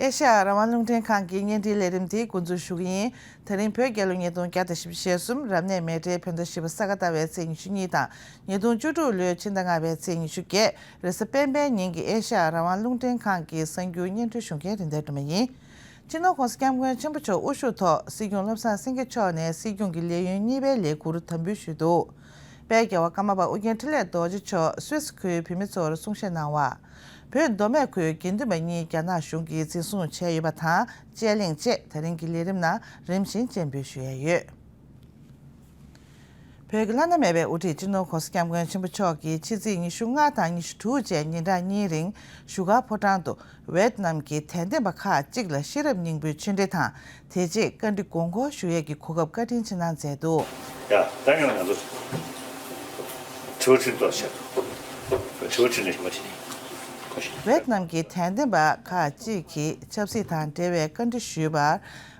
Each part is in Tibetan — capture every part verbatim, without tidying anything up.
ཨེ་ཤ་ཡ་རང་དབང་རླུང་འཕྲིན་ཁང་གི་བརྙན་འཕྲིན་ལས་རིམ་འདི་འགོ་འཛུགས་ཞུ་གི་ཡིན། དེ་རིང་བོད་རྒྱལ་ལོ་ཉིས་སྟོང་བརྒྱ་དང་བཞི་བཅུ་ཞེ་གསུམ་རབ་གནས་མེ་སྤྲེལ་བོད་ཟླ་བཞི་པ་ས་ག་ཟླ་བའི་ཚེས་ཉི་ཤུ་གཉིས་དང་ཉིས་སྟོང་བཅུ་དྲུག་ལོའི་ཕྱི་ཟླ་ལྔ་པའི་ཚེས་ཉི་ཤུ་བརྒྱད་རེས་གཟའ་སྤེན་པའི་ཉིན་གྱི་ཨེ་ཤ་ཡ་རང་དབང་རླུང་འཕྲིན་ཁང་གི་གསར་འགྱུར་སྙན་སྒྲོན་ཞུ་མཁན་རིན་ལྡན་སྒྲོལ་མ་ཡིན། སྤྱི་ནོར་༸གོང་ས་༸སྐྱབས་མགོན་ཆེན་པོ་མཆོག་དབུ་བཞུགས་ཐོག་སྲིད་སྐྱོང་བློ་བཟང་སེང་གེ་མཆོག་ནས་སྲིད་སྐྱོང་གི་ལས་ཡུན་གཉིས་པའི་ལས་འཁུར་དམ་འབུལ་ཞུས་འདུག་དཔལ་རྒྱལ་བ་ཀརྨ་པ་ཨོ་རྒྱན་འཕྲིན་ལས་རྡོ་རྗེ་མཆོག་སུད་སི་ཁུལ་བོད་མི་ཚོར་གསུང་བཤད་གནང་བ། བོད་མདོ་སྨད་ཁུལ་དགེ་འདུན་པ་གཉིས་རྒྱ་ནག་གཞུང་གིས་འཛིན་བཟུང་བྱས་ཡོད་པ་དང་དཔྱད་གླེང་བཅས་ད་རིང་གི་ལས་རིམ་ནང་རིམ་བཞིན་སྤྱན་འབུལ་ཞུ་ཡས་ཡོད། བོད་ཀྱི་བླ་ན་མེད་པའི་དབུ་ཁྲིད་སྤྱི་ནོར་༸གོང་ས་༸སྐྱབས་མགོན་ཆེན་པོ་མཆོག་གིས་ཕྱི་ཚེས་ཉི་ཤུ་ལྔ་དང་ཉི་ཤུ་དྲུག་བཅས་ཉིན་གྲངས་གཉིས་རིང་བཞུགས་སྒར་ཕོ་བྲང་དུ་ཝེད་ནམ་གྱི་དད་ལྡན་པ་ཁག་ཅིག་ལ་ཤེས་རབ་སྙིང་པོའི་ཆོས་འབྲེལ་དང་དེ་རྗེས་བཀའ་འདྲི་དགོངས་སྐོར་ཞུ་ཡས་ཀྱི་གོ་སྐབས་བཀའ་དྲིན་ཆེ་གནང་མཛད་འདུག་ཡ། ད་ཡང་ང་ཚོ་དྲི་བ་དྲིས་ཏོག་བྱས། དྲི་བ་དྲིས་ནས་ཞུ་བ་བྱེད། ཝེད་ནམ་གྱི་དད་ལྡན་པ་ཁག་ཅིག་གིས་ཆབ་སྲིད་དང་འབྲེལ་བའི་བཀའ་འདྲི་ཞུས་པར།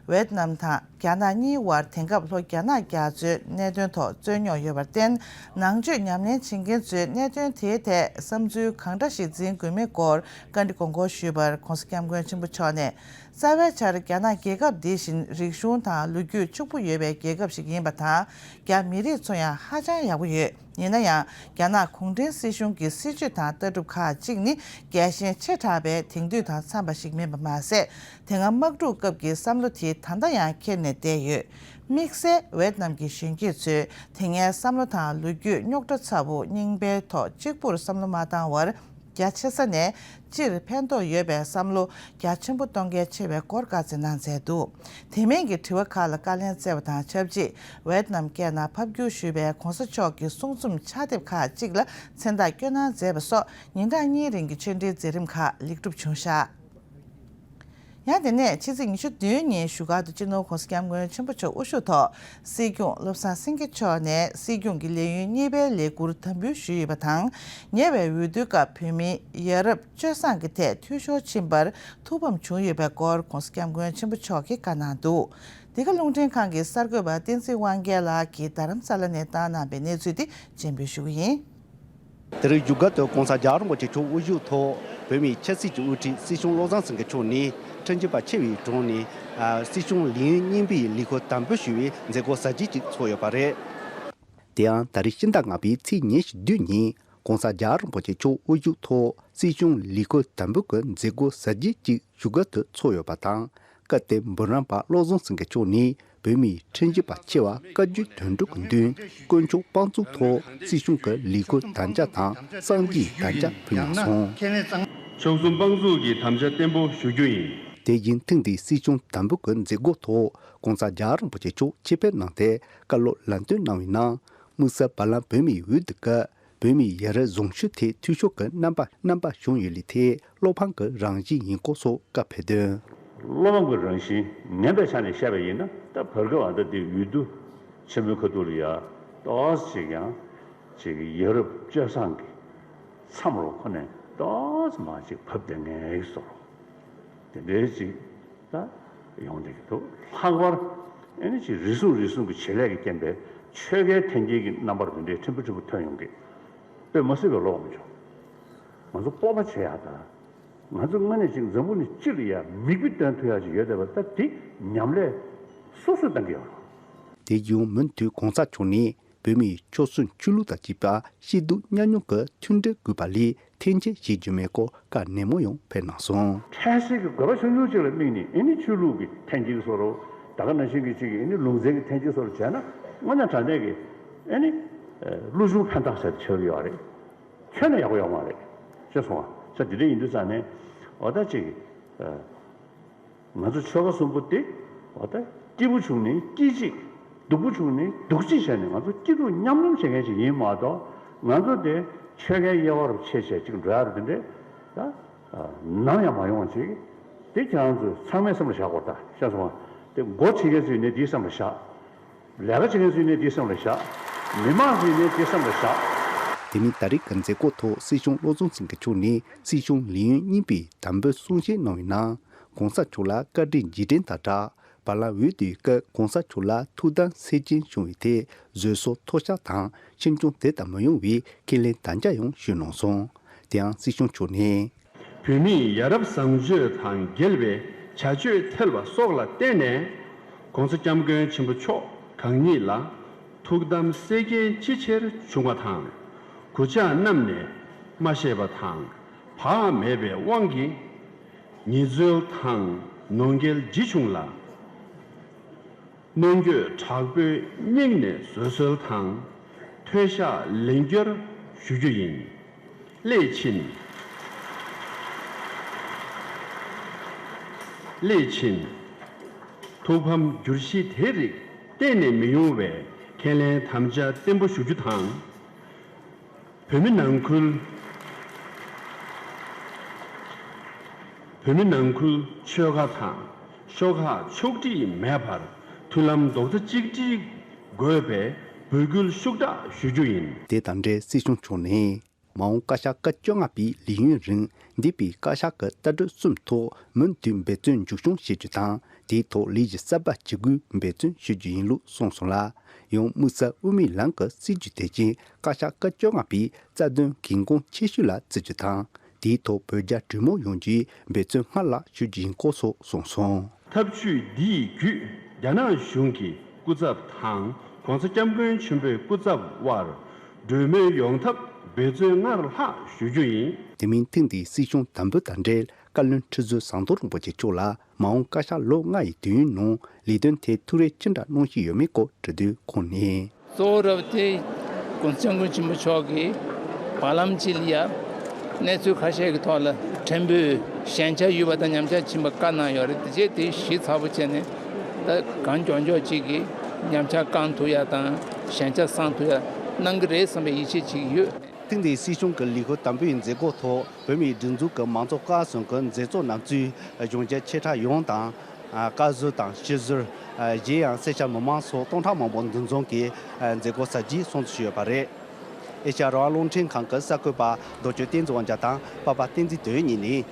ཝེད་ནམ་དང་རྒྱ་ནག་གཉིས་དབར་དེང་སྐབས་ལྷོ་རྒྱ་ནག་རྒྱ་མཚོའི་གནད་དོན་ཐོག་རྩོད་རྙོག་ཡོད་པར་བརྟེན། ནང་ཆོས་ཉམས་ལེན་བྱེད་མཁན་ཚོས་གནད་དོན་དེའི་ཐད་བསམ་ཚུལ་གང་འདྲ་ཞིག་འཛིན་དགོས་མིན་སྐོར་བཀའ་འདྲི་དགོངས་སྐོར་ཞུས་པར། ༸གོང་ས་༸སྐྱབས་མགོན་ཆེན་པོ་མཆོག་ནས། རྩ་བའི་ཆར་རྒྱ་ནག་རྒྱལ་ཁབ་འདི་བཞིན་རིག་གཞུང་དང་ལོ་རྒྱུས་ཕྱུག་པོ་ཡོད་པའི་རྒྱལ་ཁབ་ཞིག་ཡིན་པ་དང་། རྒྱ་མི་རིགས་ཚོ་ཡང་ཧ་ཅང་ཡག་པོ་ཡོད། ཡིན་ན་ཡང་། རྒྱ་ནག་གུང་ཁྲན་སྲིད་གཞུང་གི་སྲིད་བྱུས་དང་ལྟ་གྲུབ་ཁག་ཅིག་ནི་རྒྱལ་ཞེན་ཆེ་དྲགས་པའི་དེང་དུས་དང་འཚམས་པ་ཞིག་མིན་པ་མ་ཟད། དེ་སྔ་དམག་འཁྲུག་སྐབས་ཀྱི་བསམ་བློ་དེ་ད་ལྟ་ཡང་འཁྱེར་ནས་བསྡད་ཡོད། དམིགས་བསལ་ཝེད་ནམ་གྱི་གཞོན་སྐྱེས་ཚོས་དེ་སྔའི་བསམ་བློ་དང་ལོ་རྒྱུས་རྙོག་དྲ་ཚ་པོ་རྙིང་པའི་ཐོག་གཅིག་པུར་བསམ་བློ་མ་བཏང་བར། རྒྱ་ཆེ་ས་ནས་སྤྱིར་ཕན་ཐོགས་ཡོད་པའི་བསམ་བློ་རྒྱ་ཆེན་པོ་གཏོང་གལ་ཆེ་བའི་སྐོར་བཀའ་སྩལ་གནང་མཛད་འདུག་དེ་མིན་གྱི་དྲི་བ་ཁག་ལ་བཀའ་ལན་སྩལ་བ་དང་ཆབས་ཅིག་ཝེད་ནམ་སྐད་ནང་ཕབ་བསྒྱུར་ཞུས་པའི་༸གོང་ས་མཆོག་གི་གསུང་རྩོམ་ཕྱག་དེབ་ཁག་ཅིག་ལ་མཚན་རྟགས་བསྐྱོན་གནང་མཛད་པ་སོགས་ཉིན་གྲངས་གཉིས་རིང་གི་ཆོས་འབྲེལ་མཛད་རིམ་ཁག་ལེགས་གྲུབ་བྱུང་བཞག་ཡང་དེ་ནས་ཕྱི་ཚེས་ཉི་ཤུ་བདུན་ཉིན་བཞུགས་སྒར་དུ་སྤྱི་ནོར་༸གོང་ས་༸སྐྱབས་མགོན་ཆེན་པོ་མཆོག་དབུ་བཞུགས་ཐོག་སྲིད་སྐྱོང་བློ་བཟང་སེང་གེ་མཆོག་ནས་སྲིད་སྐྱོང་གི་ལས་ཡུན་གཉིས་པའི་ལས་འཁུར་དམ་འབུལ་ཞུས་ཡོད་པ་དང་། ཉེ་བའི་འོས་བསྡུའི་སྐབས་བོད་མིའི་ཡ་རབས་སྤྱོད་བཟང་གི་ཐད་འཐུས་ཤོར་ཕྱིན་པར་ཐུགས་ཕམ་བྱུང་ཡོད་པའི་སྐོར་༸གོང་ས་༸སྐྱབས་མགོན་ཆེན་པོ་མཆོག་གིས་བཀའ་གནང་འདུག་འདི་ག་རླུང་འཕྲིན་ཁང་གི་གསར་འགོད་པ་བསྟན་འཛིན་དབང་རྒྱལ་ལགས་ཀྱིས་རྡ་རམ་ས་ལ་ནས་བཏང་གནང་བའི་གནས་ཚུལ་དེ་སྤྱན་འབུལ་ཞུ་གི་ཡིན། དེ་རིང་བཞུགས་སྒར་དུ་༸གོང་ས་༸རྒྱལ་བ་རིན་པོ་ཆེ་མཆོག་དབུ་བཞུགས་ཐོག་བོད་མིའི་ཆབ་སྲིད་ཀྱི་དབུ་ཁྲིད་སྲིད་སྐྱོང་བློ་བཟང་སེང་གེ་མཆོག་ནས་ཁྲིམས་ཞིབ་པ་ཆེ་བའི་དྲུང་ནས་ཨ་སྲིད་སྐྱོང་ལས་ཡུན་གཉིས་པའི་ལས་འཁུར་དམ་འབུལ་ཞུ་བའི་མཛད་སྒོ་གཟབ་རྒྱས་ཅིག་ཚོགས་ཡོད་པ་རེད། དེ་ཡང་ད་རེས་ཕྱི་ཟླ་ལྔ་པའི་ཚེས་ཉི་ཤུ་བདུན་ཉིན་༸གོང་ས་༸རྒྱལ་བ་རིན་པོ་ཆེ་མཆོག་དབུ་བཞུགས་ཐོག་སྲིད་སྐྱོང་ལས་འཁུར་དམ་འབུལ་གྱི་མཛད་སྒོ་གཟབ་རྒྱས་ཅིག་བཞུགས་སྒར་དུ་ཚོགས་ཡོད་པ་དང་། སྐབས་དེར་འབུམ་རམས་པ་བློ་བཟང་སེང་གེ་མཆོག་ནས་བོད་མིའི་ཁྲིམས་ཞིབ་པ་ཆེ་བ་བཀའ་བརྒྱུད་དོན་གྲུབ་ཀྱི་མདུན་དཀོན་མཆོག་དཔང་བཙུགས་ཐོག་སྲིད་སྐྱོང་གི་ལས་འཁུར་དམ་བཅའ་དང་གསང་རྒྱའི་དམ་བཅའ་ཕུལ་གནང་སོང་། མཆོག་གསུམ་དཔང་བཙུགས་ཀྱི་དམ་བཅའ་བརྟན་པོ་ཞུ་རྒྱུ་ཡིན། དེ་བཞིན་ཐེངས་འདིའི་སྲིད་སྐྱོང་དམ་འབུལ་གྱི་མཛད་སྒོ་ཐོག་༸གོང་ས་༸རྒྱལ་བ་རིན་པོ་ཆེ་མཆོག་ཆེད་ཕེབས་གནང་སྟེ་བཀའ་སློབ་ལམ་སྟོན་གནང་བའི་ནང་། དམིགས་བསལ་བར་ལམ་བོད་མིའི་འོས་བསྡུ་སྐབས། བོད་མིའི་ཡ་རབས་གཞུང་ཤུགས་ཐད་འཐུས་ཤོར་གྱི་རྣམ་པ་རྣམ་པ་བྱུང་ཡོད་ལུགས་ཐད་བློ་ཕམ་གྱི་རང་བཞིན་ཡིན་སྐོར་སོགས་བཀའ་ཕེབས་དོན། བློ་ཕམ་གྱི་རང་བཞིན་ངན་པའི་ཆ་ནས་བཤད་པ་ཡིན་ན། ད་བར་སྐབས་ཨ་ད་དེ་འོས་བསྡུ་ཆེན་མོའི་ཁ་ཐུག་ལ་ཡ་ཏོག་ཙམ་ཅིག་ཡང་ཅིག་ཡ་རབས་སྤྱོད་བཟང་གི་མཚམས་རོ་ཁོ་ནས་ཏོག་ཙམ་མ་ཅིག་བབས་བསྡད་ངེས་ཀྱི་བཟོ་རོ། དེ་འདྲའི་ཅིག་ད་ཡོང་བསྡད་ཀྱི་འདུག་ལྷག་པར་ཨེ་ནི་ཅིག་རེ་ཟུང་རེ་ཟུང་གི་བྱེད་ལས་ཀྱི་རྐྱེན་པས་ཆོལ་ཁའི་འཐེན་འཁྱེར་གྱི་རྣམ་པར་དེ་འདྲའི་ཕྲན་བུ་ཕྲན་བུ་ཐོན་ཡོང་གི། དཔེ་མ་སྲིད་པའི་བློ་ཕམ་བྱུང་། ང་ཚོ་སྤོབས་པ་བྱེད་ཡག་དང་། ང་ཚོ་དངོས་གནས་ཅིག་འཛམ་བུ་གླིང་སྤྱི་ལ་ཡ་མིག་དཔེ་སྟོན་ཐུབ་ཡག་ཅིག་ཡོད་བསྡད་པ་ད་དེ་ཉམས་ལས་སོ་སོས་གཏང་གི་ཡོད་རེད། དེ་བཞིན་མུ་མཐུད་༸གོང་ས་མཆོག་ནས། བོད་མིའི་ཆོལ་གསུམ་ཆོས་ལུགས་དང་བཅས་པ་སྐྱིད་སྡུག་མཉམ་མྱོང་གི་མཐུན་སྒྲིལ་དགོས་པ་ལ་ཐེངས་གཅིག་བྱེད་རྒྱུ་མེད་སྐོར་བཀའ་ནན་མོ་ཡང་ཕེབས་གནང་སོང་། འཕྲལ་སེལ་གྱི་དགོས་པ་ཆུང་ཆུང་གཅིག་ལ་དམིགས་ནས་ཨེ་ནི་ཆོས་ལུགས་ཀྱི་འཐེན་འཁྱེར་བཟོ་རོགས། ད་ག་ནང་བཞིན་གྱི་གཅིག་གིས་ཨེ་ནི་ལུང་ཚན་གྱི་འཐེན་འཁྱེར་བཟོ་རོགས་བྱས་ན་དངོས་གནས་དྲང་གནས་ཀྱི་ཨེ་ནི་ལུགས་གཞུང་ཕན་ཐོགས་ཟེར་ཆོག་གི་ཡོད་རེད། ཁྱོན་ནས་ཡག་པོ་ཡོད་མ་རེད། ཤེས་སོང་ང་། ས་དེ་འདྲ་ཡིན་དུས་ཙང་ནས་འོ་ད་ཅིག་ང་ཚོ་ཆོལ་ཁ་གསུམ་པོ་དེ་འོ་ད་སྐྱིད་པོ་བྱུང་ནས་སྐྱིད་གཅིག་སྡུག་པོ་བྱུང་ནས་སྡུག་གཅིག་བྱས་ནས་ང་ཚོ་སྐྱིད་སྡུག་མཉམ་མྱོང་བྱེད་མཁན་ཞིག་ཡིན་མ་གཏོགས། ང་ཚོ་དེ་ཆོལ་ཁའི་དབྱེ་བ་རུ་ཕྱེ་བྱས་ཅིག་འགྲོ་ཡ་རུ་དེ་འདྲས་ད་ནམ་ཡང་མ་ཡོང་བ་ཅིག་དེ་ཁྱེད་རང་ཚོས་ཚང་མས་སེམས་ལ་བཞག་དགོས། ད་ཤེས་སོང་ང་། དེ་སྒོ་ཕྱེ་མཁན་ཚོས་ནས་དེའི་སེམས་ལ་བཞག་ལས་ཀ་བྱེད་མཁན་ཚོས་ནས་དེའི་སེམས་ལ་བཞག་མི་མང་ཚོས་ནས་དེའི་སེམས་ལ་བཞག་དེ་མིན་ད་རེས་ཀྱི་མཛད་སྒོ་ཐོག་སྲིད་སྐྱོང་བློ་བཟང་སེང་གེ་མཆོག་ནས་སྲིད་སྐྱོང་ལས་ཡུན་གཉིས་པའི་དམ་འབུལ་གསུང་བཤད་གནང་བའི་ནང་། ༸གོང་ས་མཆོག་ལ་བཀའ་དྲིན་རྗེས་དྲན་དང་སྦྲགས། བར་ལམ་འོས་བསྡུའི་སྐབས་༸གོང་ས་མཆོག་ལ་ཐུགས་དམ་སེར་ཆེན་བྱུང་བའི་ཐད་བཟོད་གསོལ་ཐོག་ཞག་དང་ཕྱིར་འབྱུང་དེ་ལྟར་མ་ཡོང་བའི་ཁས་ལེན་དམ་བཅའ་ཡང་ཞུས་གནང་སོང་། དེ་ཡང་སྲིད་སྐྱོང་མཆོག་ནས། བོད་མིའི་ཡ་རབས་བཟང་སྤྱོད་དང་འགལ་བའི་ བྱ་སྤྱོད་ཐལ་བ་སོགས་ལ་བརྟེན་ནས། ༸གོང་ས་༸སྐྱབས་མགོན་ཆེན་པོ་མཆོག་གང་ཉིད་ལ་ཐུགས་དམ་བསྲེ་འགྱེད་ཅི་ཆེར་བྱུང་བ་དང་། གུས་ཕྱག་བསྣམས་ནས་མ་བཞེས་པ་དང་བག་མེད་པའི་དབང་གིས། ཉེས་འཛོལ་དང་ནོར་འགེལ་ཇི་བྱུང་ལ། གནོན་སྐྱོད་དྲག་པོས་སྙིང་ནས་བཟོད་གསོལ་དང་། མཐོལ་བཤགས་ལན་བསྐྱར་ཞུ་རྒྱུ་ཡིན། སླད་ཕྱིན། སླད་ཕྱིན། ཐུགས་ཕམ་བསྒྱུར་གཞི་དེ་རིགས་གཏན་ནས་མི་ཡོང་བའི་ཁས་ལེན་དམ་བཅའ་བརྟན་པོ་ཞུ་རྒྱུ་དང་། བོད་མི་ནང་ཁུལ། བོད་མི་ནང་ཁུལ་ཆོལ་ཁ་དང་ཤོག་ཁག་ཕྱོགས་སྒྲིག་མེད་པར་མཐུན་ལམ་རྡོག་རྩ་གཅིག་སྒྲིལ་དགོས་པའི་འབོད་སྐུལ་ཤུགས་དྲག་ཞུ་རྒྱུ་ཡིན། དེ་དང་འབྲེལ་སྲིད་སྐྱོང་མཆོག་ནས། མ་འོངས་བཀའ་ཤག་བཀའ་བཅོ་ལྔ་པའི་ལས་ཡུན་རིང་འདས་པའི་བཀའ་ཤག་གི་ལྟ་གྲུབ་གསུམ་ཐོག་མུ་མཐུད་འབད་བརྩོན་མཇུག་སྐྱོང་བྱེད་རྒྱུ་དང་། དེའི་ཐོག་ལས་གཞི་གསར་པ་ཇི་དགོས་འབད་བརྩོན་ཞུ་རྒྱུ་ཡིན་ལུགས་གསུངས་སོང་ལ། ཡང་དམིགས་བསལ་དབུ་མའི་ལམ་གྱི་སྲིད་བྱུས་དེ་བཞིན་བཀའ་ཤག་བཀའ་བཅོ་ལྔ་པའི་རྩ་དོན་འགན་ཁུར་ཆེ་ཤོས་ལ་བརྩི་རྒྱུ་དང་། དེའི་ཐོག་བོད་རྒྱ་གྲོས་མོལ་ཡོང་རྒྱུའི་འབད་བརྩོན་སྔར་ལྷག་ཞུ་རྒྱུ་ཡིན་སྐོར་སོགས་གསུངས་སོང་། ཐབས་བྱུས་འདི་ཡི་བརྒྱུད་རྒྱ་ནག་གཞུང་གི་སྐུ་ཚབ་དང་༸གོང་ས་༸སྐྱབས་མགོན་ཆེན་པོའི་སྐུ་ཚབ་དབར་གྲོས་མོལ་ཡོང་ཐབས་འབད་བརྩོན་སྔར་ལྷག་ཞུ་རྒྱུ་ཡིན། དེ་མིན་ཐེངས་འདིའི་སྲིད་སྐྱོང་དམ་འབུལ་དང་འབྲེལ་བཀའ་བློན་ཁྲི་ཟུར་ཟམ་གདོང་རིན་པོ་ཆེ་མཆོག་ལ། མ་འོངས་བཀའ་ཤག་ལོ་ལྔ་ཡི་དུས་ཡུན་ནང་ལས་དོན་ཐད་ཐུགས་རེ་ཅི་འདྲ་གནང་བཞིན་ཡོད་མེད་སྐོར་དྲི་དུས་ཁོང་ནས། གཙོ་བོ་རབ་དེ་༸གོང་ས་༸སྐྱབས་མགོན་ཆེན་པོ་མཆོག་གིས་བར་ལམ་གཅིག་ལ་ཡ་གནས་ཚུལ་ཁ་ཤས་ཀྱི་ཐོག་ལ་ཕྲན་བུ་ཞན་ཆ་ཡོད་པ་དང་ཉམས་ཆག་ཕྱིན་པ་བཀའ་གནང་ཡོད་རེད། དེ་རྗེས་དེ་ཞིབ་ཚགས་པོ་བྱས་ནས་ད་གང་མགྱོགས་མགྱོགས་གཅིག་གིས་ཉམས་ཆག་བསྐང་ཐུབ་ཡ་དང་ཞན་ཆ་སངས་ཐུབ་ཡ་གནང་གི་རེད་བསམ་པའི་ཡིད་ཆེས་བྱེད་ཀྱི་ཡོད། ཐེངས་འདིའི་སྲིད་སྐྱོང་གི་ལས་ཁུར་དམ་འབུལ་ཡི་མཛད་སྒོ་ཐོག་བོད་མིའི་སྒྲིག་འཛུགས་ཀྱི་མང་གཙོ་ཀ་ཟུང་གི་མཛད་གཙོ་རྣམ་ཚོས་གཞུང་བརྒྱ་ཆེ་ཕྲ་ཡོངས་དང་། བཀའ་ཟུར་དང་སྤྱི་ཟུར། གཞན་ཡང་སེར་སྐྱ་མི་མང་སོགས་སྟོང་ཕྲག་མང་པོ་འདུ་འཛོམས་ཀྱིས་མཛད་སྒོ་གཟབ་རྒྱས་སྲུང་བརྩི་ཞུས་ཡོད་པ་རེད། ཨེ་ཤ་ཡ་རང་དབང་རླུང་འཕྲིན་ཁང་གི་གསར་འགོད་པ་རྡོ་གཅོད་བསྟན་འཛིན་དབང་རྒྱལ་དང་པ་པ་བསྟན་འཛིན་དོན་གཉིས་ནས།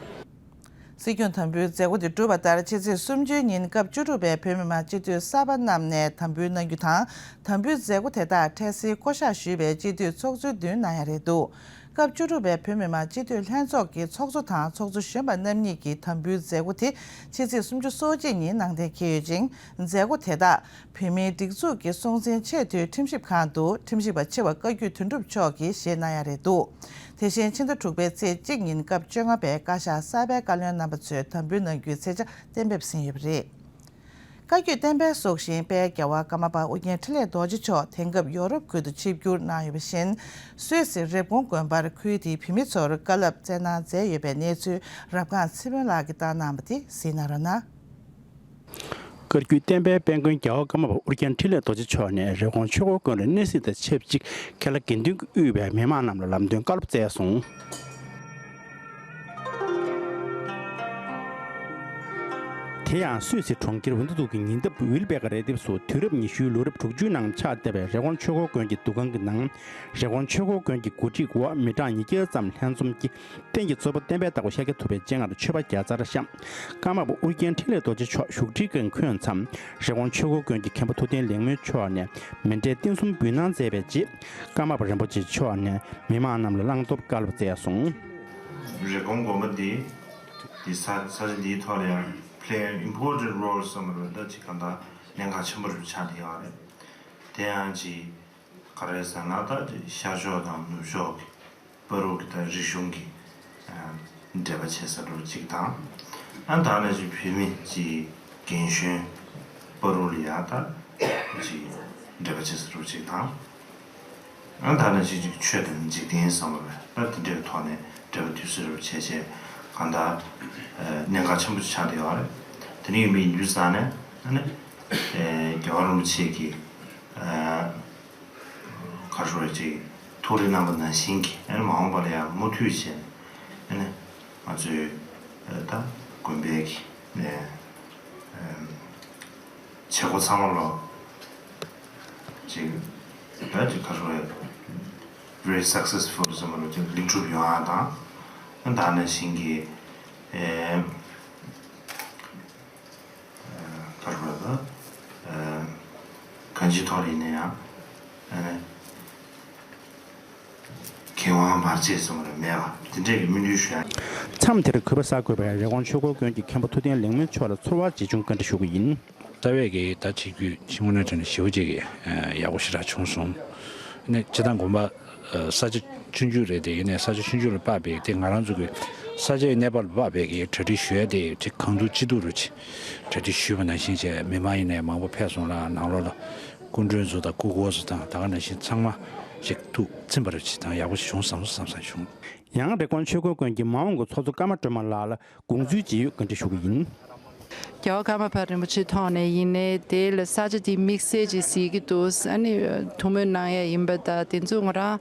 སྲིད་སྐྱོང་དམ་འབུལ་མཛད་སྒོ་དེ་གྲུབ་པ་ལྟར་ཕྱི་ཚེས་སུམ་ཅུའི་ཉིན་སྐབས་བཅུ་དྲུག་པའི་བོད་མི་མང་སྤྱི་འཐུས་གསར་པ་རྣམས་ནས་དམ་འབུལ་གནང་རྒྱུ་དང་། དམ་འབུལ་མཛད་སྒོ་དེ་དག་འཕྲལ་སེལ་བསྐོ་གཞག་ཞུས་པའི་སྤྱི་འཐུས་ཚོགས་གཙོའི་མདུན་གནང་ཡ་རེད་འདུག་སྐབས་བཅུ་དྲུག་པའི་བོད་མི་མང་སྤྱི་འཐུས་ལྷན་ཚོགས་ཀྱི་ཚོགས་གཙོ་དང་ཚོགས་གཙོ་གཞོན་པ་རྣམ་གཉིས་ཀྱིས་དམ་འབུལ་མཛད་སྒོ་དེ་ཕྱི་ཚེས་སུམ་ཅུ་སོ་གཅིག་ཉིན་གནང་གཏན་འཁེལ་ཡོད་ཅིང་། མཛད་སྒོ་དེ་དག་བོད་མིའི་སྒྲིག་འཛུགས་ཀྱི་སྲོང་བཙན་ཆེས་མཐོའི་ཁྲིམས་ཞིབ་ཁང་དུ་ཁྲིམས་ཞིབ་པ་ཆེ་བ་བཀའ་བརྒྱུད་དོན་གྲུབ་མཆོག་གིས་བཞེས་གནང་ཡ་རེད་འདུག་དེ་བཞིན་ཕྱི་ཟླ་དྲུག་པའི་ཚེས་གཅིག་ཉིན་སྐབས་བཅོ་ལྔ་པའི་བཀའ་ཤག་གསར་པའི་བཀའ་བློན་རྣམ་པ་ཚོས་དམ་འབུལ་གནང་རྒྱུའི་ཚེས་ཆ་གཏན་འབེབས་ཟིན་ཡོད་པ་རེད། བཀའ་བརྒྱུད་བསྟན་པའི་སྲོག་ཤིང་དཔལ་རྒྱལ་བ་ཀརྨ་པ་ཨོ་རྒྱན་འཕྲིན་ལས་རྡོ་རྗེ་མཆོག་དེང་སྐབས་ཡོ་རོབ་ཁུལ་དུ་ཆིབས་བསྒྱུར་གནང་ཡོད་པ་བཞིན། སུད་སི་རེབ་གོང་དགོན་པར་ཁུལ་དེའི་བོད་མི་ཚོར་བཀའ་སློབ་སྩལ་གནང་མཛད་ཡོད་པའི་གནས་ཚུལ་རབ་སྒང་ཚེ་དཔོན་ལགས་ཀྱིས་བཏང་གནང་བ་དེ་གཟིགས་གནང་རོགས་གནང་། བཀའ་བརྒྱུད་བསྟན་པའི་དཔལ་མགོན་རྒྱལ་བ་ཀརྨ་པ་ཨོ་རྒྱན་འཕྲིན་ལས་རྡོ་རྗེ་མཆོག་ནས་རེབ་གོང་ཆོས་འཁོར་དགོན་ལ་གནས་གཟིགས་དང་ཆབས་ཅིག་ཁེ་ལ་དགེ་འདུན་གྱིས་དབུས་པའི་མི་མང་རྣམས་ལ་ལམ་སྟོན་བཀའ་སློབ་སྩལ་སོང་། དེ་ཡང་སུད་སི་གྲོང་ཁྱེར་ཝིན་ཏུ་ཏུག་གི་ཉེ་འདབས་ཝིལ་བེ་ཀ་རི་ལྡེབས་སུ་དུས་རབས་ཉི་ཤུའི་ལོ་རབས་དྲུག་ཅུའི་ནང་ཆགས་བསྡད་པའི་རེབ་གོང་ཆོས་འཁོར་དགོན་གྱི་འདུ་ཁང་གི་ནང་། རེབ་གོང་ཆོས་འཁོར་དགོན་གྱི་གོ་སྒྲིག་འོག་མི་གྲངས་ཉིས་བརྒྱ་ཙམ་ལྷན་འཛོམས་ཀྱིས། རྟེན་གྱི་གཙོ་བོ་བསྟན་པའི་བདག་པོ་ཤཱཀྱ་ཐུབ་པའི་སྤྱན་སྔར་མཆོད་པ་བརྒྱ་རྩར་བཤམས། ཀརྨ་པ་ཨོ་རྒྱན་འཕྲིན་ལས་རྡོ་རྗེ་མཆོག་བཞུགས་ཁྲིར་འཁོད་མཚམས། རེབ་གོང་ཆོས་འཁོར་དགོན་གྱི་མཁན་པོ་ཐུབ་བསྟན་ལེགས་སྨོན་མཆོག་ནས་མཎྜལ་རྟེན་གསུམ་འབུལ་གནང་མཛད་པའི་རྗེས། ཀརྨ་པ་རིན་པོ་ཆེ་མཆོག་ནས་མི་མང་རྣམས་ལ་བླང་དོར་བཀའ་སློབ་སྩལ་སོང་། རེབ་གོང་དགོན་པ་འདི་འདི་ས་ས་ཆ་འདིའི་ཐོག་ལ་ཡང་play an important role བསམ་པ་རེད། ད་ཅིག་གང་ལྟར་གནད་འགག་ཆེན་པོ་རེ་ཆགས་བསྡད་ཡོད་རེད། དེ་ཡང་ཅིག་ག་རེ་ཟེར་ན་ད་ཅིག་ཤར་ཕྱོགས་དང་ནུབ་ཕྱོགས་ཀྱི་བར་དུ་གི་ད་རིག་གཞུང་གི་འབྲེལ་བ་བྱེད་ས་འདྲ་བོ་གཅིག་དང་། ཨ་ད་ནི་ཅིག་བོད་མི་ཅིག་རྒན་གཞོན་བར་དུ་ལ་ཡ་ད་ཅིག་འབྲེལ་བ་བྱེད་ས་འདྲ་བོ་གཅིག་དང་། ཨ་ད་ནི་ཅིག་ཅིག་ཆོས་དང་འཇིག་རྟེན་བསམ་པ་རེད། ད་དེ་འདྲའི་ཐོག་ནས་འབྲེལ་བ་དུས་སུ་རུ་བྱས་བྱས་གང་ལྟར་གནད་འགག་ཆེན་པོ་ཆགས་བསྡད་ཡོད་རེད། དེ་འདྲ་ཡིན་པའི་དུས་ཙང་ནས་ཨ་ནི་རྒྱལ་བ་རིན་པོ་ཆེ་གིས། ག་རེ་ཟེར་ཅིག་ཐུགས་རེ་གནང་བ་ནང་བཞིན་གྱི་ཨ་ནི་མ་འོངས་པ་ལ་ཡང་མུ་མཐུད་བྱས་ནས་ཨ་ནི་ང་ཚོའི་ད་དགོན་པའི་གི་ནས་བྱེད་སྒོ་ཚང་མ་ལོ་ཅིག་ད་ཅིག་ག་རེ་ཟེར་very successful བསམ་པ་ལོ་ཅིག་ལེགས་གྲུབ་ཡོང་ཡ་དང་ཨ་ད་ནང་བཞིན་གྱི་ཨེ། ག་རེ་ཟེར་ད། གང་ཅིའི་ཐོག་ལ་ཡིན་ན་ཡང་། ཨ་ནི། ཡོང་བ་མ་བརྗེད་སོང་རེད་མེད་པ་དེ་འདྲས་ཀྱི་སྨོན་འདུན་ཞུ་ཡ། མཚམས་དེར་གུས་པ་གསར་འགོད་པས་རི་ཀོན་ཆོས་འཁོར་དགོན་གྱི་མཁན་པོ་ཐུབ་བསྟན་ལེགས་སྨོན་མཆོག་ལ་ཚོར་བ་ཇི་བྱུང་བཀའ་འདྲི་ཞུ་གི་ཡིན། རྩ་བའི་གི་ད་ཆིག་བརྒྱུད་ཆིག་སྔོན་གྲས་ནས་ཞེ་པོ་ཅིག་གི་ཡག་པོ་ཞེ་དྲག་བྱུང་སོང་། ནས་སྤྱིར་བཏང་དགོན་པ་ས་ཆ་ཆུང་ཆུང་རེད་དེ། ཡིན་ནའི་ས་ཆ་ཆུང་ཆུང་ལ་དཔག་པའི་དེ་ང་རང་ཚོ་གི་ས་ཆའི་གནས་བབ་ལ་དཔག་པའི་གི་གྲ་སྒྲིག་ཞུ་ཡ་དེ་ཅིག་གང་ཐུབ་ཅི་ཐུབ་རུ་ཅིག་གྲ་སྒྲིག་ཞུས་པ་ནང་བཞིན་བྱས་མི་མང་ཡིན་ནའི་མང་པོ་ཕེབས་སོང་ལ། ནང་ལོགས་ལ་སྐུ་མགྲོན་ཚོ་དང་སྐུ་འཁོར་ཚོ་དང་ད་ག་ནང་བཞིན་ཚང་མ་ཅིག་ཐུགས་ཚིམ་པ་རུ་ཅིག་དང་ཡག་པོ་ཞིག་བྱུང་བསམ་སོང་བསམ་བསམ་བྱུང་། ཡང་རི་ཀོན་ཆོས་འཁོར་དགོན་གྱི་མ་འོངས་ཀྱི་ཚོགས་གཙོ་ཀརྨ་སྒྲོལ་མ་ལགས་ལ་དགོངས་ཚུལ་ཇི་ཡོད་བཀའ་འདྲི་ཞུ་གི་ཡིན། རྒྱལ་བ་ཀརྨ་པ་རིན་པོ་ཆེའི་ཐོག་ནས་ཡིན་ནའི་དེ་ལ་ས་ཆ་དེ་དམིགས་བསལ་ཅིག་གཟིགས་ཀྱི་འདུག་ཨ་ནི་ཐུགས་སྨོན་གནང་ཡ་ཡིན་པ་དང་དེ་ཚོ་ང་རང་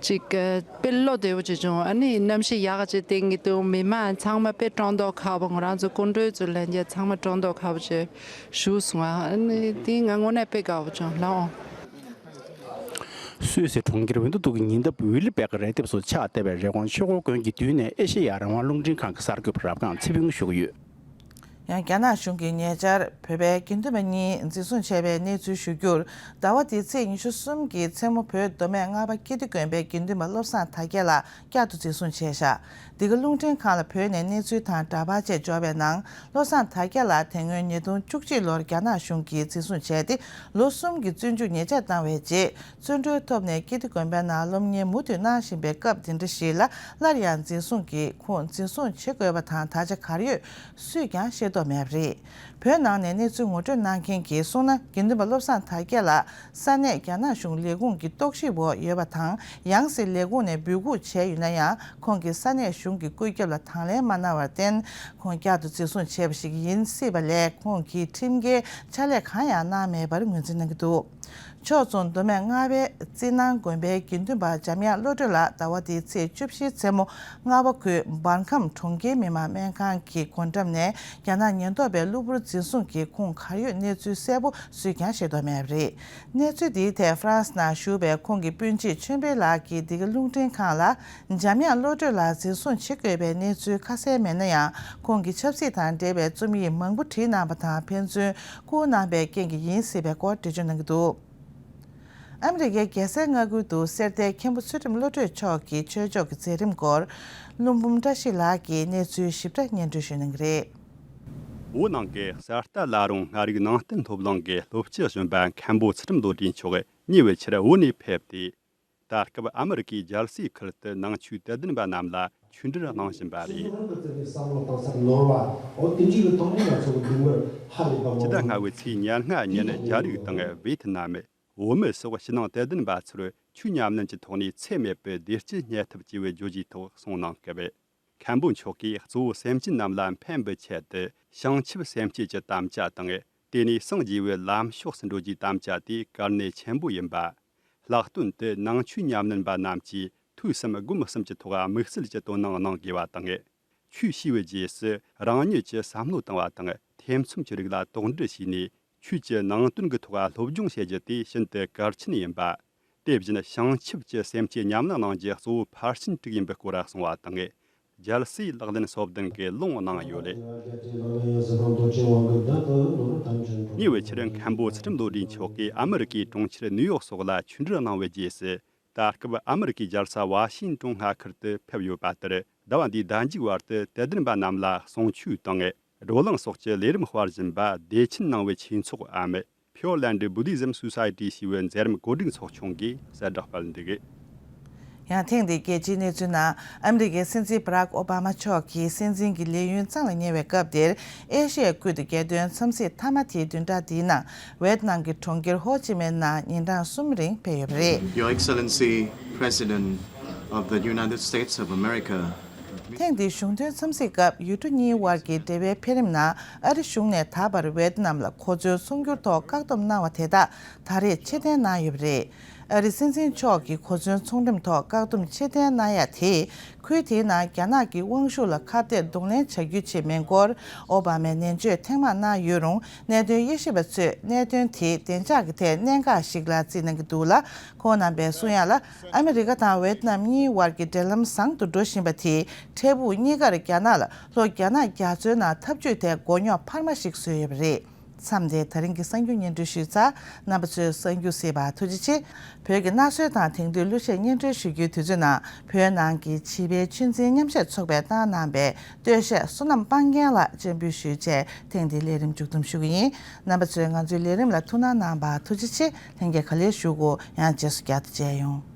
ཅིག་དཔེ་བློ་བདེ་བོ་ཅིག་བྱུང་། ཨ་ནི་གནམ་གཤིས་ཡག་ག་ཅིག་བསྟན་གྱི་འདུག་མི་མང་ཚང་མ་དཔེ་སྤྲང་ཏོག་ཁ་པོ། ང་རང་ཚོ་སྐུ་མགྲོན་ཚོ་ལྷན་རྒྱས་ཚང་མ་སྤྲང་ཏོག་ཁ་པོ་ཅིག་བཞུགས་སོང་། ཨ་ནི་དེ་ང་དངོས་གནས་དཔེ་དགའ་བོ་བྱུང་ལགས། སུད་སི་གྲོང་ཁྱེར་ཝིན་ཏུ་ཏུག་གི་ཉེ་འདབས་ཝི་ལི་བེག་རི་ལྡེབས་སུ་ཕྱག་བཏབ་པའི་རི་ཀོན་ཆོས་འཁོར་དགོན་གྱི་མདུན་ནས་ཨེ་ཤེ་ཡ་རང་དབང་རླུང་འཕྲིན་ཁང་གི་གསར་འགོད་པ་རབ་སྒང་ཚེ་ཕུན་ཞུ་གི་ཡོད། ཡང་རྒྱ་ནག་གཞུང་གིས་ཉེ་ཆར་བོད་པའི་དགེ་འདུན་པ་གཉིས་འཛིན་བཟུང་བྱས་པའི་གནས་ཚུལ་ཞུ་རྒྱུར། ཟླ་བ་འདིའི་ཚེས་ཉི་ཤུ་གསུམ་གྱི་མཚན་མོ་བོད་མདོ་སྨད་རྔ་པ་ཀིརྟི་དགོན་པའི་དགེ་འདུན་པ་བློ་བཟང་དར་རྒྱས་ལགས་བསྐྱར་དུ་འཛིན་བཟུང་བྱས་བཞག་འདི་ག་རླུང་འཕྲིན་ཁང་ལ་བོད་ནས་གནས་ཚུལ་དང་འདྲ་པར་བཅས་འབྱོར་བའི་ནང་། བློ་བཟང་དར་རྒྱས་ལགས་དེ་སྔོན་ཉིས་སྟོང་བཅུ་གཅིག་ལོར་རྒྱ་ནག་གཞུང་གིས་འཛིན་བཟུང་བྱས་ཏེ་ལོ་གསུམ་གྱི་བཙོན་འཇུག་ཉེས་ཆད་བཏང་བའི་རྗེས། བཙོན་གྲོལ་ཐོབ་ནས་ཀིརྟི་དགོན་པའི་ནང་སློབ་གཉེར་མུ་མཐུད་གནང་བཞིན་པའི་སྐབས་འདི་འདྲ་ཞིག་ལ་སླར་ཡང་འཛིན་བཟུང་གིས་ཁོང་འཛིན་བཟུང་བྱེད་དགོས་པ་དང་ད་ཆ་ག་རེ་ཡོད་སུས་ཀྱང་ཤེས་རྟོགས་མེད་པ་རེད། བོད་ནང་ནས་གནས་ཚུལ་ངོ་སྤྲོད་གནང་མཁན་གྱིས་གསུངས་ན། དགེ་འདུན་པ་བློ་བཟང་དར་རྒྱས་ལགས་ས་གནས་རྒྱ་ནག་གཞུང་ལས་ཁུངས་ཀྱི་རྟོག་ཞིབ་འོག་ཡོད་པ་དང་། ཡང་སྲིད་ལས་ཁུངས་ནས་འབོད་འགུག་བྱས་ཡོད་ན་ཡང་། ཁོང་གིས་ས་གནས་གཞུང་གི་བཀོད་ཁྱབ་ལ་དང་ལེན་མ་གནང་བར་བརྟེན། ཁོང་བསྐྱར་དུ་འཛིན་བཟུང་བྱས་པ་ཞིག་ཡིན་སྲིད་པ་ལས། ཁོང་གིས་ཁྲིམས་འགལ་ཕྱག་ལས་གང་ཡང་གནང་མེད་པར་ངོས་འཛིན་གནང་གི་འདུག་ཕྱོགས་མཚུངས་མདོ་སྨད་རྔ་པའི་རྩི་ནང་དགོན་པའི་དགེ་འདུན་པ་འཇམ་དབྱངས་བློ་གྲོས་ལགས་ཟླ་བ་འདིའི་ཚེས་བཅུ་བཞིའི་མཚན་མོ། རྔ་བ་ཁུལ་འབར་ཁམས་གྲོང་ཁྱེར་མི་དམངས་སྨན་ཁང་གི་སྒོ་འགྲམ་ནས་རྒྱ་ནག་ཉེན་རྟོག་པས་གློ་བུར་འཛིན་བཟུང་གིས་ཁོང་གར་ཡོད་གནས་ཚུལ་གསལ་པོ་སུས་ཀྱང་ཤེས་རྟོགས་མེད་པ་རེད། གནས་ཚུལ་འདིའི་ཐད་ཧྥ་རན་སི་ནང་བཞུགས་པའི་ཁོང་གི་སྤུན་མཆེད་ཆོས་འཕེལ་ལགས་ཀྱིས་འདི་ག་རླུང་འཕྲིན་ཁང་ལ། འཇམ་དབྱངས་བློ་གྲོས་ལགས་འཛིན་བཟུང་བྱེད་དགོས་པའི་གནས་ཚུལ་ཁ་གསལ་མེད་ན་ཡང་། ཁོང་གིས་ཆབ་སྲིད་དང་འབྲེལ་བའི་རྩོམ་ཡིག་མང་པོ་བྲིས་གནང་པ་དང་། ཕན་ཚུན་བསྐུར་གནང་པའི་རྐྱེན་གྱིས་ཡིན་སྲིད་པའི་སྐོར་འགྲེལ་བརྗོད་གནང་གི་འདུག་ཨ་མི་རི་ཀའི་རྒྱལ་སའི་མངའ་ཁུལ་དུ་གསེར་རྟའི་མཁན་པོ་ཚུལ་ཁྲིམས་བློ་གྲོས་མཆོག་གི་ཆོས་ཕྱོགས་ཀྱི་མཛད་རིམ་སྐོར། ཀླུ་འབུམ་བཀྲ་ཤིས་ལགས་ཀྱིས་གནས་ཚུལ་ཞིབ་ཕྲ་སྙན་སྒྲོན་ཞུ་གནང་གི་རེད། བོད་ནང་གི་གསེར་རྟ་བླ་རུང་ལྔ་རིག་ནང་བསྟན་སློབ་གླིང་གི་སློབ་སྤྱི་གཞོན་པ་མཁན་པོ་ཚུལ་ཁྲིམས་བློ་གྲོས་མཆོག་ཉེ་བའི་ཆར་བོད་ནས་ཕེབས་ཏེ། ད་སྐབས་ཨ་མི་རི་ཀའི་རྒྱལ་སའི་ཁུལ་དུ་ནང་ཆོས་དད་ལྡན་པ་རྣམས་ལ་ཆོས་འབྲེལ་གནང་བཞིན་པ་རེད། ཕྱི་ཟླ་ལྔ་པའི་ཚེས་ཉེར་ལྔ་ཉིན་རྒྱ་རིགས་དང་ཝེ་ཐི་ནམ། བོད་མི་སོགས་ཕྱི་ནང་དད་ལྡན་པ་ཚོར་ཆོས་ཉམས་ལེན་གྱི་ཐོག་ནས་ཚད་མེད་པའི་བདེ་སྐྱིད་རྙེད་ཐབས་བྱས་པའི་བརྗོད་གཞིའི་ཐོག་གསུང་གནང་སྐབས། མཁན་པོ་མཆོག་གིས་གཙོ་བོ་སེམས་ཅན་རྣམས་ལ་ཕན་པའི་ཆེད་དུ་བྱང་ཆུབ་སེམས་བསྐྱེད་ཀྱི་དམ་བཅའ་དང་། དེ་ནས་སངས་རྒྱས་པའི་ལམ་ཕྱོགས་སུ་འགྲོ་རྒྱུའི་དམ་བཅའ་དེ་གལ་གནད་ཆེན་པོ་ཡིན་པ། ལྷག་དོན་དུ་ནང་ཆོས་ཉམས་ལེན་པ་རྣམས་ཀྱིས་ཐོས་བསམ་སྒོམ་གསུམ་གྱི་ཐོག་དམིགས་བསལ་གྱི་དོ་སྣང་གནང་དགོས་པ་དང་། ཆོས་ཤེས་པའི་རྗེས་སུ་རང་ཉིད་ཀྱི་བསམ་བློ་བཏང་བ་དང་ཐེ་ཚོམ་གྱི་རིགས་ལ་དོགས་འདྲི་བྱས་ནས། ཆོས་ཀྱི་ནང་དོན་གྱི་ཐོག་སློབ་སྦྱོང་བྱེད་རྒྱུ་དེ་ཤིན་ཏུ་གལ་ཆེན་ཡིན་པ། དེ་བཞིན་བྱང་ཆུབ་ཀྱི་སེམས་བསྐྱེད་ཉམས་ལེན་གནང་རྒྱུ་གཙོ་བོ་ཕར་ཕྱིན་དྲུག་ཡིན་པའི་སྐོར་གསུངས་པ་དང་། རྒྱལ་སྲས་ལག་ལེན་སོ་བདུན་གྱི་ལུང་གནང་ཡོད། ཉེ་བའི་ཆར་མཁན་པོ་ཚུལ་ཁྲིམས་བློ་གྲོས་མཆོག་གིས་ཨ་མི་རི་ཀའི་གྲོང་ཁྱེར་ནིའུ་ཡོག་སོགས་ལ་ཆོས་འབྲེལ་གནང་བའི་རྗེས་སུ། ད་སྐབས་ཨ་མི་རི་ཀའི་རྒྱལ་ས་ཝ་ཤིང་ཏོན་མངའ་ཁུལ་དུ་ཕེབས་ཡོད་པ་ལྟར། ཟླ་བ་འདིའི་ཟླ་མཇུག་བར་དུ་དད་ལྡན་པ་རྣམས་ལ་གསུང་ཆོས་དང་། བགྲོ་གླེང་སོགས་ཀྱི་ལས་རིམ་སྤེལ་བཞིན་པ་བདེ་ཆེན་གནང་བའི་ཆོས་ཚོགས་འམ། Pure Land Buddhism Society ཞེས་པའི་མཛད་རིམ་གོ་སྒྲིག་ཚོགས་ཆུང་གིས་གསལ་བསྒྲགས་སྤེལ་འདུག་ཡང་ཐེངས་འདིའི་རྒྱལ་སྤྱིའི་གནས་ཚུལ་ནང་། ཨ་མི་རི་ཀའི་སྲིད་འཛིན་བྷ་རག་ཨོ་བྷ་མ་མཆོག་གིས་སྲིད་འཛིན་གྱི་ལས་ཡུན་གཙང་ལ་ཉེ་བའི་སྐབས་འདིར། ཨེ་ཤི་ཡའི་ཁུལ་དུ་རྒྱལ་དོན་འཚམས་གཟིགས་མཐའ་མ་དེའི་བདུན་ཕྲག་འདིའི་ནང་། ཝེད་ནམ་གྱི་གྲོང་ཁྱེར་ཧོ་ཅི་མིན་ནང་ཉིན་གྲངས་གསུམ་རིང་ཕེབས་ཡོད་པ་རེད། Your Excellency, President of the United States of America. ཐེངས་འདིའི་གཞུང་དོན་འཚམས་གཟིགས་སྐབས་ཡུལ་གྲུ་གཉིས་དབར་གྱི་འབྲེལ་བའི་འཕེལ་རིམ་ནང་། ཨ་རི་གཞུང་ནས་ད་བར་ཝེད་ནམ་ལ་གོ་མཚོན་ཚོང་སྒྱུར་ཐོག་བཀག་སྡོམ་གནང་བ་དེ་དག་ད་རེས་ཕྱིར་འཐེན་གནང་ཡོད་པ་རེད། ཨ་རི་སྲིད་འཛིན་མཆོག་གིས་གོ་མཚོན་ཚོང་འགྲེམས་ཐོག་བཀག་སྡོམ་ཕྱིར་འཐེན་གནང་ཡ་དེས། ཁུལ་དེའི་ནང་རྒྱ་ནག་གི་དབང་ཤུགས་ལ་ཁ་གཏད་གདོང་ལེན་བྱ་རྒྱུའི་ཆེད་མིན་སྐོར། ཨོ་བྷ་མས་ནན་བརྗོད་ཐེངས་མང་གནང་ཡོད་རུང་། གནད་དོན་དབྱེ་ཞིབ་པ་ཚོས་གནད་དོན་དེའི་བདེ་འཇགས་ཀྱི་ཐད་གནད་འགག་ཞིག་ལ་བརྩིས་གནང་གི་འདུག་ལ། ཁོང་རྣམ་པས་གསུང་ཡ་ལ། ཨ་མི་རི་ཀ་དང་ཝེད་ནམ་གཉིས་དབར་གྱི་འབྲེལ་ལམ་བཟང་དུ་འགྲོ་བཞིན་པ་དེས། འཕྲལ་ཕུགས་གཉིས་ཀར་རྒྱ་ནག་ལ་ལྷོ་རྒྱ་ནག་རྒྱ་མཚོའི་ནང་འཐབ་ཇུས་ཐད་མགོ་རྙོག་འཕར་མ་ཞིག་བཟོས་ཡོད་པ་རེད། མཚམས་འདིར་ད་རིང་གི་གསར་འགྱུར་སྙན་སྒྲོན་ཞུས་ཚར། རྣམ་པ་ཚོས་གསར་འགྱུར་གཟིགས་པར་ཐུགས་རྗེ་ཆེ། བོད་ཀྱི་གནའ་སྲོལ་དང་དེང་དུས་གླུ་གཞས་སྙན་སྒྲོན་ཞུ་རྒྱུའི་དུས་ཚོད་ནང་བོད་ནང་གི་བྱིས་པའི་ཆོས་འཛིན་མཉམ་བཞག་ཚོགས་པས་བཏང་གནང་པའི་སྟོད་གཞས་བསོད་ནམས་སྤང་རྒྱན་ལ་སྤྱན་འབུལ་ཞུས་བྱས། ཐེངས་འདིའི་ལས་རིམ་མཇུག་བསྡོམས་ཞུ་གི་ཡིན། རྣམ་པ་ཚོས་ང་ཚོའི་ལས་རིམ་ལ་ཐུགས་སྣང་གནང་བར་ཐུགས་རྗེ་ཆེ། ལྷན་རྒྱས་ག་ལེར་བཞུགས་དགོས། ཡང་རྗེས་སུ་བསྐྱར་དུ་མཇལ་ཡོང་།